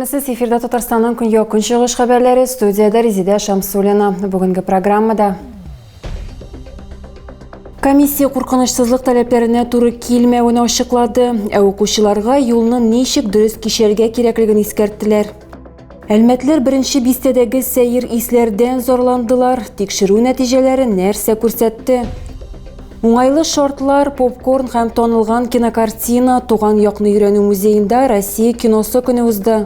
Исәнмесез, эфирда Татарстанның көньяк-көнчыгыш хәбәрләре, студиядә Резидә Шамсуллина. Бүгенге программада Комиссия куркынычсызлык таләпләренә туры килмәвен ачыклады, ә укучыларга юлны ничек дөрес кичәргә кирәклеген искәрттеләр. Әлмәтләр беренче бистәдәге сәер исләрдән зарландылар. Тикшерү нәтиҗәләре нәрсә күрсәтте? Уңайлы шартлар, попкорн һәм танылган кинокартина Туган якны өйрәнү музеенда Россия киносы көне узды.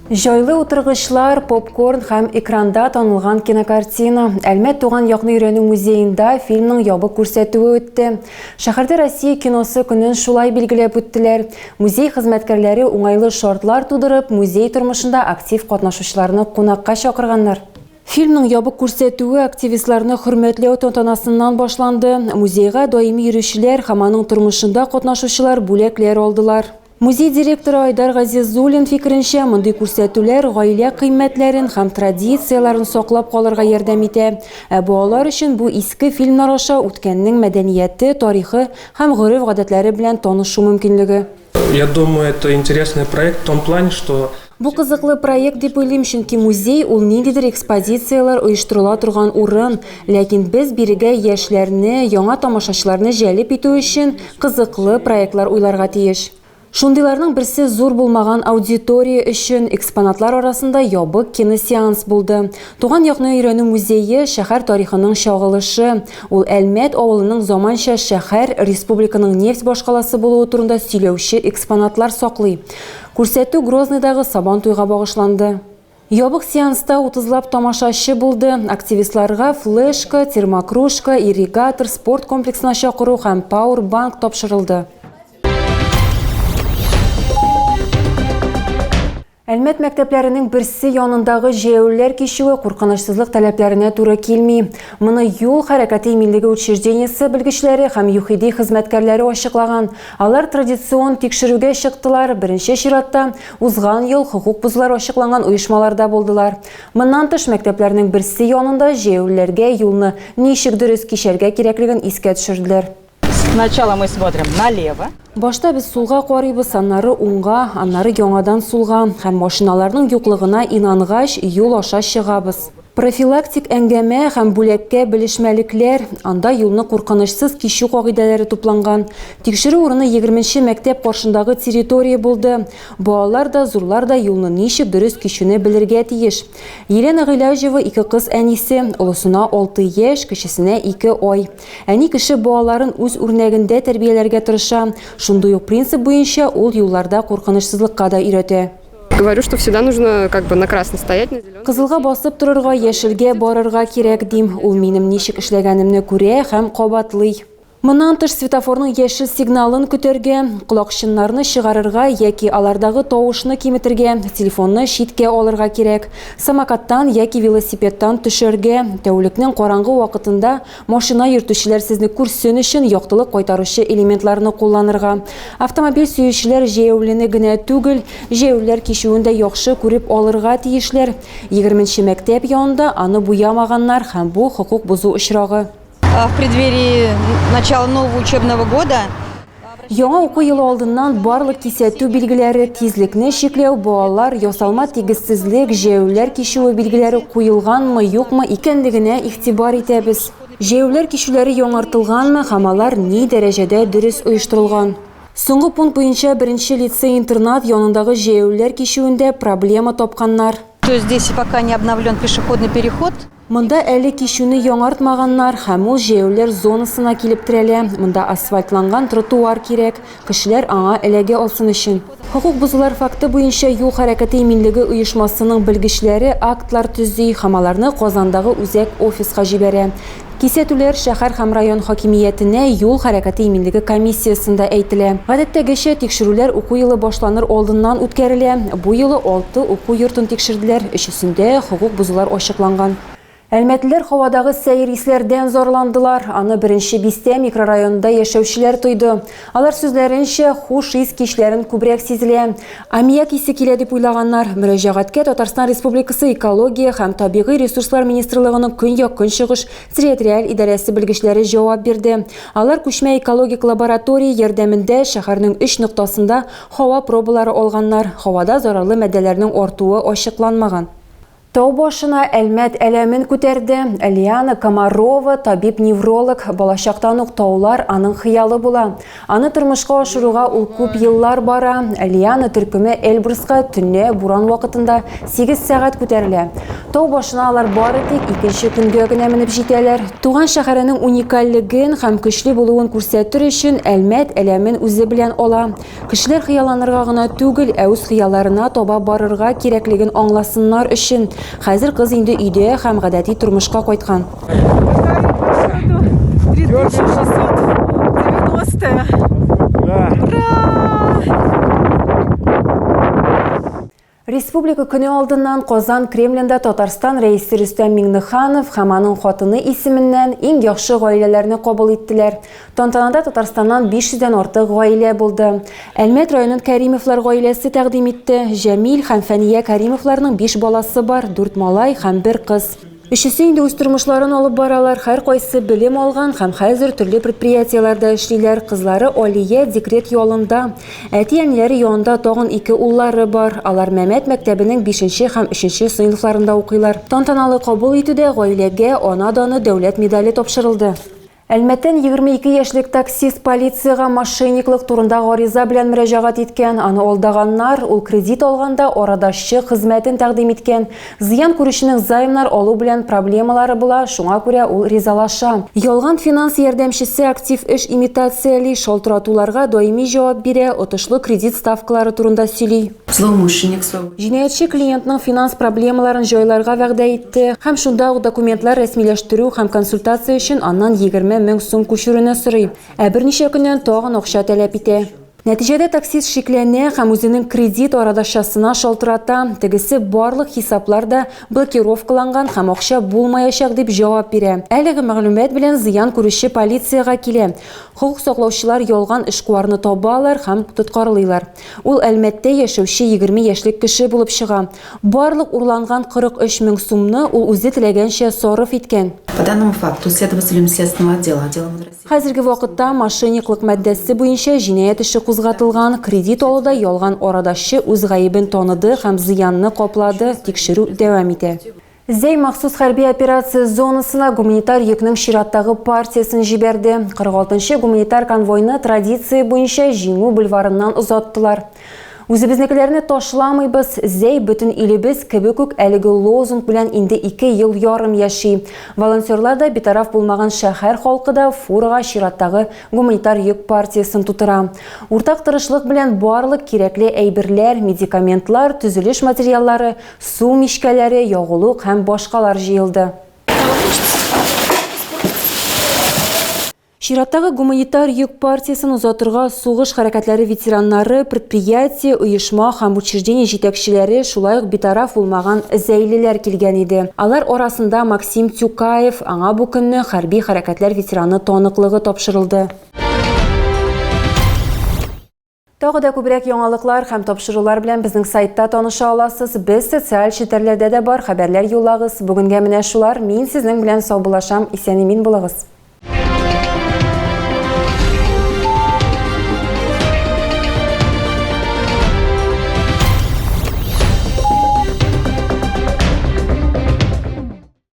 Җайлы утыргычлар, попкорн һәм экранда танылган кинокартина. Әлмәт туган якны өйрәнү музеенда фильмның ябык күрсәтүе үтте. Шәһәрдә Россия киносы көнен шулай билгеләп үттеләр. Музей хезмәткәрләре уңайлы шартлар тудырып, музей тормышында актив катнашучыларны кунакка чакырганнар. Фильмның ябык күрсәтүе активистларны хөрмәтләү тантанасыннан башланды. Музейга даими йөрүчеләр һәм аның тормышында катнашучылар бүләкләр алдылар. Музей директоры Айдар Газизуллин фикеренчә, мондый күрсәтүләр гаилә кыйммәтләрен һәм традицияләрен саклап калырга ярдәм итә. Ә балалар өчен бу иске фильмнар аша үткәннең мәдәнияте, тарихы һәм гореф-гадәтләре белән танышу мөмкинлеге. Я думаю, это интересный проект в том плане, что Бу кызыклы проект дип уйлыйм, чөнки музей ул ниндидер экспозицияләр оештырыла торган урын. Ләкин без бирегә яшьләрне, яңа тамашачыларны җәлеп итү өчен кызыклы проектлар уйларга тиеш. Шундыйларның берсе зур булмаган аудитория өчен экспонатлар арасында ябык киносеанс булды. Туган якны өйрәнү музее, шәһәр тарихының чагылышы. Ул Әлмәт авылының заманча шәһәр, республиканың нефть башкаласы булуы турында сөйләүче экспонатлар саклый. Күрсәтү Грозныйдагы Сабантуйга багышланды. Ябык сеанста утызлап тамашачы булды. Активистларга флешка, термокружка, ирригатор, спорт комплексына чакыру һәм пауэрбанк тапшырылды. Әлмәт мәктәпләренең берсе янындагы җәяүлеләр кичүе куркынычсызлык таләпләренә туры килми. Моны юл хәрәкәте иминлеге учреждениесе белгечләре һәм ЮХИДИ хезмәткәрләре ачыклаган. Алар традицион тикшерүгә чыктылар, беренче чиратта, узган ел хокук бозулар ачыкланган оешмаларда булдылар. Моннан тыш, мәктәпләрнең берсе янында җәяүлеләргә юлны ничек дөрес кичәргә кирәклеген искә төшерделәр. Сначала мы смотрим налево. Башта без сулга карыйбыз, аннары уңга, аннары яңадан сулга. Һәм машиналарның юклыгына инангач, юл аша чыгабыз. Профилактик әңгәмә һәм бүләккә белешмәлекләр, анда юлны куркынычсыз кичү кагыйдәләре тупланган. Тикшерү урыны егерменче мәктәп каршындагы территория булды. Балалар да, зурлар да юлны ничек дөрес кичүне белергә тиеш. Елена Гыйләҗева ике кыз әнисе, олысына алты яшь, кечесенә ике ай. Әни кеше балаларын үз үрнәгендә тәрбияләргә тырыша. Шундый ук принцип буенча ул юлларда куркынычсызлыкка да өйрәтә. Говорю, что всегда нужно как бы на красный стоять, на зеленый. Кызылга басып торырга, яшелгә барырга кирәк, дим. Ул минем ничек эшләгәнемне күрә һәм кабатлый. Моннан тыш, светофорның яшел сигналын көтәргә, колакчыннарны чыгарырга яки алардагы тавышны киметергә, телефонны читкә алырга кирәк. Самокаттан яки велосипедтан төшәргә, тәүлекнең караңгы вакытында Машина йөртүчеләр сезне күрсен өчен яктылык кайтаручы элементларны кулланырга. Автомобиль сөючеләр җәяүлене генә түгел, җәяүлеләр кичүен дә яхшы күреп алырга тиешләр. Егерменче мәктәп янында аны буямаганнар һәм бу хокук бозу очрагы. В преддверии начала нового учебного года Яңа уку елы алдыннан барлык кисәтү билгеләре, тизлекне чикләү, балалар, ясалма тигезсезлек, җәяүлеләр кичүе билгеләре куелганмы, юкмы икәнлегенә игътибар итәбез. Җәяүлеләр кичүләре яңартылганмы һәм алар ни дәрәҗәдә дөрес оештырылган? Соңгы пункт буенча беренче лицей-интернат янындагы җәяүлеләр кичүендә проблема тапканнар. То есть здесь пока не обновлен пешеходный переход. Монда әле кичүне яңартмаганнар һәм ул җәяүлеләр зонасына килеп терәлә. Монда асфальтланган тротуар кирәк, кешеләр аңа эләгә алсын өчен. Хокук бозулар факты буенча юл хәрәкәте иминлеге оешмасының белгечләре актлар төзи һәм аларны Казандагы үзәк офиска җибәрә. Кисәтүләр шәһәр һәм район хакимиятенә юл хәрәкәте иминлеге комиссиясендә әйтелә. Гадәттәгечә, тикшерүләр уку елы башланыр алдыннан үткәрелә. Бу юлы алты уку йортын тикшерделәр, өчесендә хокук бозулар ачыкланган. Әлмәтлеләр һавадагы сәер исләрдән зарландылар. Аны беренче бистә микрорайонында яшәүчеләр тойды. Алар сүзләренчә, хуш ис кичләрен күбрәк сизелә. Аммиак исе килә дип уйлаганнар. Мөрәҗәгатькә Татарстан Республикасы Экология һәм табигый ресурслар министрлыгының Көньяк-Көнчыгыш территориаль идарәсе белгечләре җавап бирде. Алар күчмә экологик лаборатория ярдәмендә шәһәрнең өч ноктасында һава пробалары алганнар. Һавада зарарлы матдәләрнең артуы ачыкланмаган. Тау башына Әлмәт әләмен күтәрде. Лиана Комарова, табиб-невролог. Балачактан ук таулар аның хыялы була. Аны тормышка ашыруга ул күп еллар бара. Лиана төркеме Эльбруска төнлә буран вакытында 8 сәгать күтәрелә. Тау башына алар бары тик икенче көнгә генә менеп җитәләр. Туган шәһәренең уникальлеген һәм көчле булуын күрсәтер өчен Әлмәт әләмен үзе белән ала. Кешеләр хыялланырга гына түгел, ә үз хыялларына таба барырга кирәклеген аңласыннар өчен. Хәзер кыз инде өйдә һәм гадәти тормышка кайткан. 3690. Ура! Республика көне алдыннан Казан Кремлендә Татарстан Рәисе Рөстәм Миңнеханов һәм аның хатыны исеменнән иң яхшы гаиләләрне кабул иттеләр. Тантанада Татарстаннан 500 дән артык гаилә булды. Әлмәт районын Кәримовлар гаиләсе тәкъдим итте. Җәмил һәм Фәния Кәримовларның биш баласы бар, дүрт малай һәм бер кыз. Өчесе инде үз тормышларын алып баралар, һәркайсы белем алган һәм хәзер төрле предприятиеләрдә эшлиләр. Кызлары Алия декрет ялында. Әти-әниләре янында тагын ике уллары бар. Алар Мәмәт мәктәбенең бишенче һәм өченче сыйныфларында укыйлар. Тантаналы кабул итүдә гаиләгә Ана даны дәүләт медале тапшырылды. Әлмәттән 22 яшьлек таксист полициягә мошенниклык турында гариза белән мөрәҗәгать иткән. Аны алдаганнар, ул кредит алганда арадашчы хезмәтен тәкъдим иткән. Зыян күрүченең займнар алу белән проблемалары була, шуңа күрә ул ризалаша. Ялган финанс ярдәмчесе актив эш имитацияли, шалтыратуларга даими җавап бирә, отышлы кредит ставкалары турында сөйли. Злоумышленник свой. Җинаятьче клиентның финанс проблемаларын җайларга вәгъдә итте һәм шунда ук документлар рәсмиләштерү һәм консультация өчен аннан 20 мең сум күчерүне сорый. Ә берничә көннән тагын акча таләп итә. Нәтиҗәдә таксист шикләнә һәм үзенең кредит арадашчасына шалтырата. Тегесе барлык хисаплар да блокировкаланган һәм акча булмаячак дип җавап бирә. Әлеге мәгълүмат белән зыян күрүче полициягә килә. Хокук саклаучылар ялган эшкуарны табалар һәм тоткарлыйлар. Ул Әлмәттә яшәүче 20 яшьлек кеше булып чыга. Барлык урланган 43 мең сумны ул үзе теләгәнчә сарыф иткән. По данному факту следователем следственного отдела отдела МВД России. Хәзерге вакытта мошенниклык маддәсе буенча җинаять эше кузгатылган. Кредит алуда ялган арадашчы үз гаебен таныды һәм зыянны каплады, тикшерү дәвам итә. Зәй махсус хәрби операция зонасына гуманитар йөкнең чираттагы партиясен җибәрде. 46 нчы гуманитар конвойны традиция буенча Җиңү бульварыннан озаттылар. Үзебезнекеләрне ташламыйбыз, Зәй бөтен илебез кебек үк әлеге лозунг белән инде ике ел ярым яши. Волонтерлар да, битараф булмаган шәһәр халкы да фурага чираттагы гуманитар йөк партиясен тутыра. Уртак тырышлык белән барлык кирәкле әйберләр, медикаментлар, төзелеш материаллары, Су мичкәләре, ягулык һәм башкалар җыелды. Чираттагы гуманитар йөк партиясен озатырга сугыш хәрәкәтләре ветераннары, предприятие, оешма һәм учреждение җитәкчеләре, шулай ук битараф булмаган зәйлеләр килгән иде. Алар арасында Максим Тюкаев, аңа бу көнне хәрби хәрәкәтләр ветераны таныклыгы тапшырылды. Тагы да күбрәк яңалыклар һәм тапшырулар белән безнең сайтта таныша аласыз. Без социаль челтәрләрдә дә бар, хәбәрләр юллагыз. Бүгенгә менә шулар. Мин сезнең белән саубуллашам. Исән-имин булыгыз.